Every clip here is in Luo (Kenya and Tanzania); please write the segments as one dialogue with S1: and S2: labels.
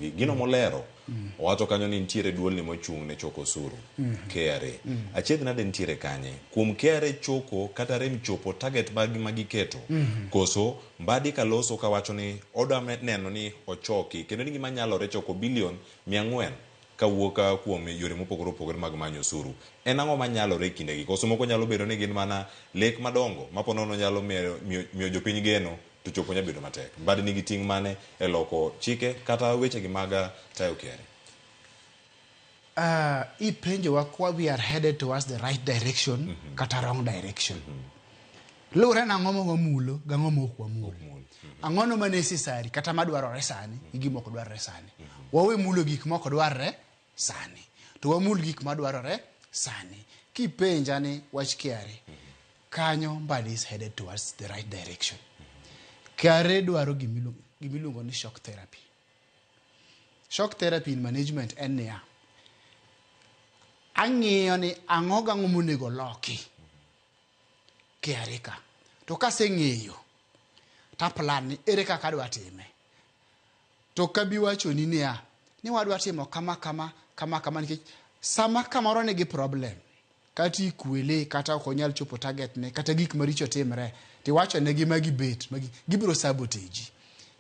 S1: Gino molero owacho kanyo ni nitiere duolni mochung' ne choko osuru KRA. Achiedh nade nitiere kanye? Kuom KRA choko kata rem chopo target mag ma giketo koso Mbadi kaloso kawacho ni odwa neno ni ochoki kendo ni gima nyalore choko bilion 400 kawuok kuom yore mopogore opogore mag manyo osuru. En ang'o manyalore e kindegi? Koso moko nyalo bedo ni gin mana lek madongo ma ponono nyalo miyo jopiny geno to chopo nya bedo matek. Mbadi nigi ting' mane e loko chike kata wechegi mag tayo KRA?
S2: Ipenjowa kwa we are headed towards the right direction mm -hmm. kata wrong direction. Luwore nang'o ma wamulo gang'o ma ok wamulo. Ang'ono ma necessary kata madwarore sani gi gima ok dwarore sani. Wawe mulo gik ma ok dwarre sani to wamul gik madwarore sani. Kipenja ni wach KRA, kanyo Mbadi is headed towards the right direction. KRA dwaro gimiluongo ni shock therapy. Shock therapy in management en niya, ang'iyo ni ang'o gang'o monego loki KRA ka. To kaseng'eyo, to plan ni ere kaka adwa time. To ok abi wachoni niya, ni wadwa timo kama kama, kama kama nikech sama kamoro nigi problem, kata ikwele kata ok onyal chopo target ne, kata gik maricho timre, tiwachonegi ma gibet, ma gibiro sabotage.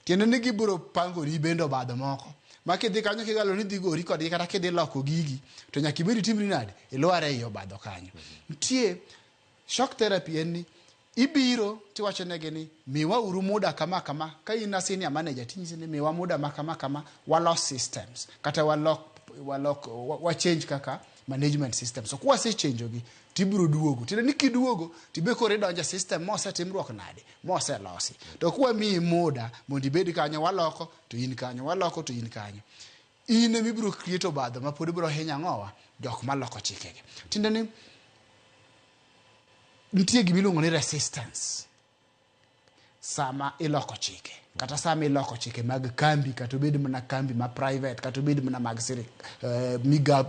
S2: Tiende ni gibiro pangoni bende obadho moko. Ma kidhi kanyo kigalo ni idhi gori kodgi kata kidhi loko gigi, to nyaka ibed itimri nade? Ilwar ei obadho kanyo. Nitie shock therapy en ni ibiro tiwachonegi ni miwa uru muda kama kama, ka in a senior manager tinyisi ni miwa muda ma kama kama, walos systems kata walok walok wa change kaka management system. So kwase change gi tibiro duogo. Tiende ni kiduogo tibe koro idonjo e system mosetimruok nade, moselosi. To kwamiyi muda mondo ibed kanyo waloko to in kanyo, waloko to in kanyo. In ema ibiro create obadho ma pod biro hinyo ang'owa jok maloko chikegi. Tiende ni nitie gima iluongo ni resistance sama iloko chike kata sama iloko chike mag kambi kata obed mana kambi ma private kata obed mana mag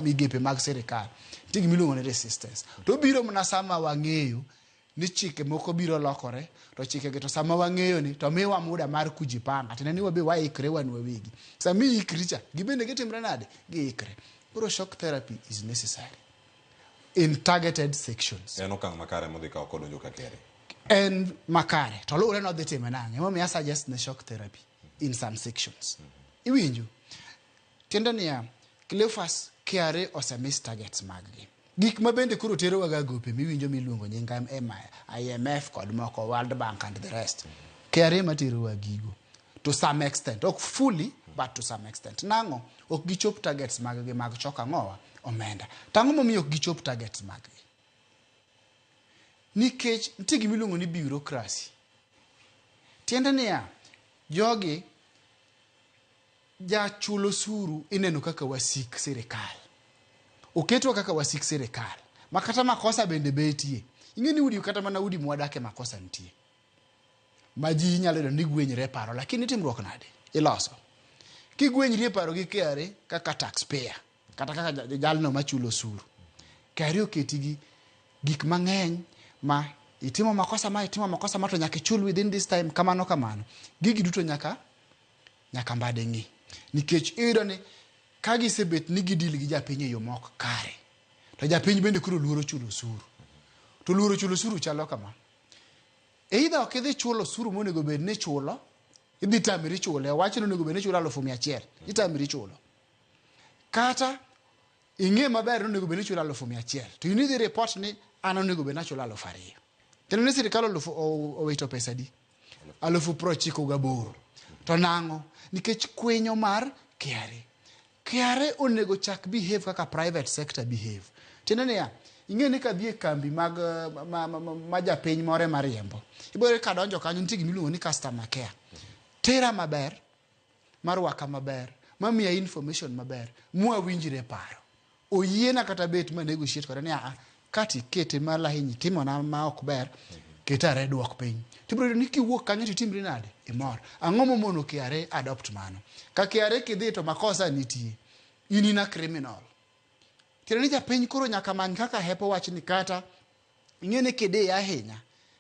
S2: migepe mag sirikal, nitie gima iluongo ni resistance. To obiro mana sama wang'eyo ni chike moko biro lokore to chikegi to sama wang'eyo ni to miwa muda mar kujipanga, tiende ni wabe waikre wan wawegi. Sama iikri cha, gibende gitimre nade? Giikre. Koro shock therapy is necessary in targeted sections.
S1: En okang' makare modhi kawo kodonjo ka KRA.
S2: En makare to luwore ni odhi time nang'e. Emomiyo a suggest ne shock therapy in some sections. Iwinjo? Tiende niya, Cleophas, KRA ose miss targets mag gi. Gik ma bende koro terowa ga gope miwinjo miluongo nying IMF kod moko, World Bank and the rest. KRA materowa gigo to some extent, ok fully but to some extent. Nang'o? Ok gichop targets mag gi mag choko ang'owa? Omenda. To ang'o momiyo ok gichop targets mag gi? Nikech nitie gima iluongo ni bureaucracy. Tiende niya, jogi jachul osuru ineno kaka wasik sirikal. Oketwa kaka wasik sirikal. Ma kata makosa bende betie. Ing'e ni udi kata mana udi mwadake makosa nitie. Ma ji inyalo yudo ni gwenyre e paro, lakini timruok nade? Iloso. Kigwenyri e paro gi KRA kaka taxpayer, kata kaka jalno machulo osuru. KRA oketi gi gik mang'eny ma itimo makosa ma itimo makosa ma to nyaka ichul within this time kamano kamano. Gigi duto nyaka nyaka mbade ng'i. Nikech iyudo ni ka gisebet ni gidil gi japiny e yo mok kare, to japiny bende koro luoro chulo osuru. To luoro chulo osuru chalo kama. Either ok idhi chulo osuru monego bed ni ichulo, idhi tamri chule, owach ni onego bed ni ichulo 100,000, itamri chulo. Kata ing'e maber ni onego bed ni ichulo 100,000, to in idhi report ni an onego bed ni achulo 2,000. Kendo ni sirikal owito pesa adi? 98,000. To nang'o? Nikech kwinyo mar KRA. KRA onego chak behave kaka private sector behave. Tiende niya, ing'e ni kadhi e kambi mag ma japiny moro ema riembo. Ibiro yudo kadonjo kanyo nitie gima iluongo ni customer care. Tera maber, marwaka maber, mamiya information maber, mwawinjre e paro. Oyiena kata bet ma negotiate kode ni aa, kati ikete malo ahinya itimona ma ok ber, keta are duok piny. Tibiro yudo ni kiwuok kanyo titimri nade? Imor. Ang'o momono KRA adopt mano? Ka KRA kidhi to makosa nitie. In in a criminal. Tiende ni japiny koro nyaka many kaka hepo wach ni kata ing'e ni kidiye ahinya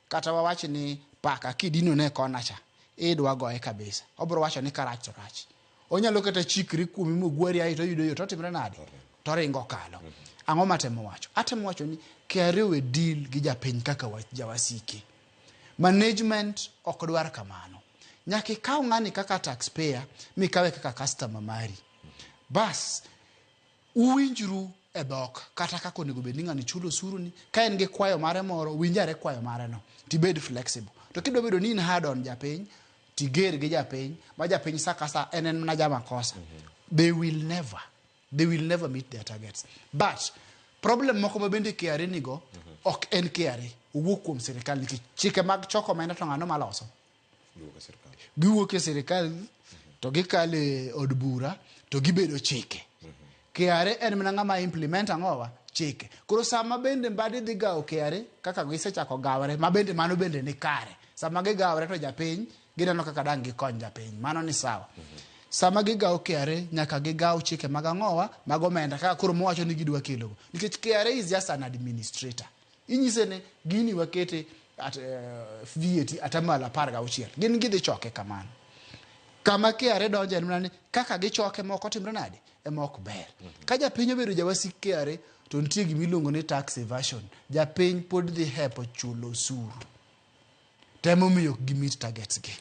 S2: kata wawach ni paka kidino ne kona cha idwa goye kabisa. Obiro wacho ni karach to rach. Onyalo kata chikri kuomi mogwari ae to oyudo yo to otimre nade? To oringo kalo. Ang'o matemo wacho? Atemo wacho ni KRA owe deal gi japiny kaka jawasike. Management ok dwar kamano. Nyaka ikaw ng'ani kaka taxpayer mikawe kaka customer mari. Bas, uwinjru e dhok kata kaka onego bed ni ng'ani chulo osuru ni ka en gi kwayo mare moro winjare kwayo mare no tibed flexible to kidwa bedo ni in hard on japiny tiger gi japiny ma japiny sa ka sa en en mana jamakosa. They will never meet their targets. But problem moko ma bende KRA nigo ok en KRA, owuok kuom sirikal, nikech chike mag choko omenda to ng'ano maloso?
S1: Giwuok e sirkal.
S2: Giwuok e sirikal to gikalo e od bura to gibedo chike. KRA en mana ng'ama implement ang'owa chike. Koro sama bende Mbadi dhi gawo KRA kaka gisechako gawre, ma bende mano bende ni kare. Sama gigawre to japiny gineno kaka dang' gikony japiny, mano ni sawa. Sama gigawo KRA nyaka gigaw chike mag ang'owa mag omenda kaka koro mowacho ni gidwa kelogo. Nikech KRA is just an administrator. Inyise ni gini wakete at VAT 16%. Gin gidhi choke kamano. Kama KRA donje en mana ni kaka gichoke moko timre nade ema ok ber. Ka japiny obedo jawasik KRA to nitie gima iluongo ni tax evasion. Japiny pod dhi hepo chulo osuru. Temo miyo ok gi meet targets gi.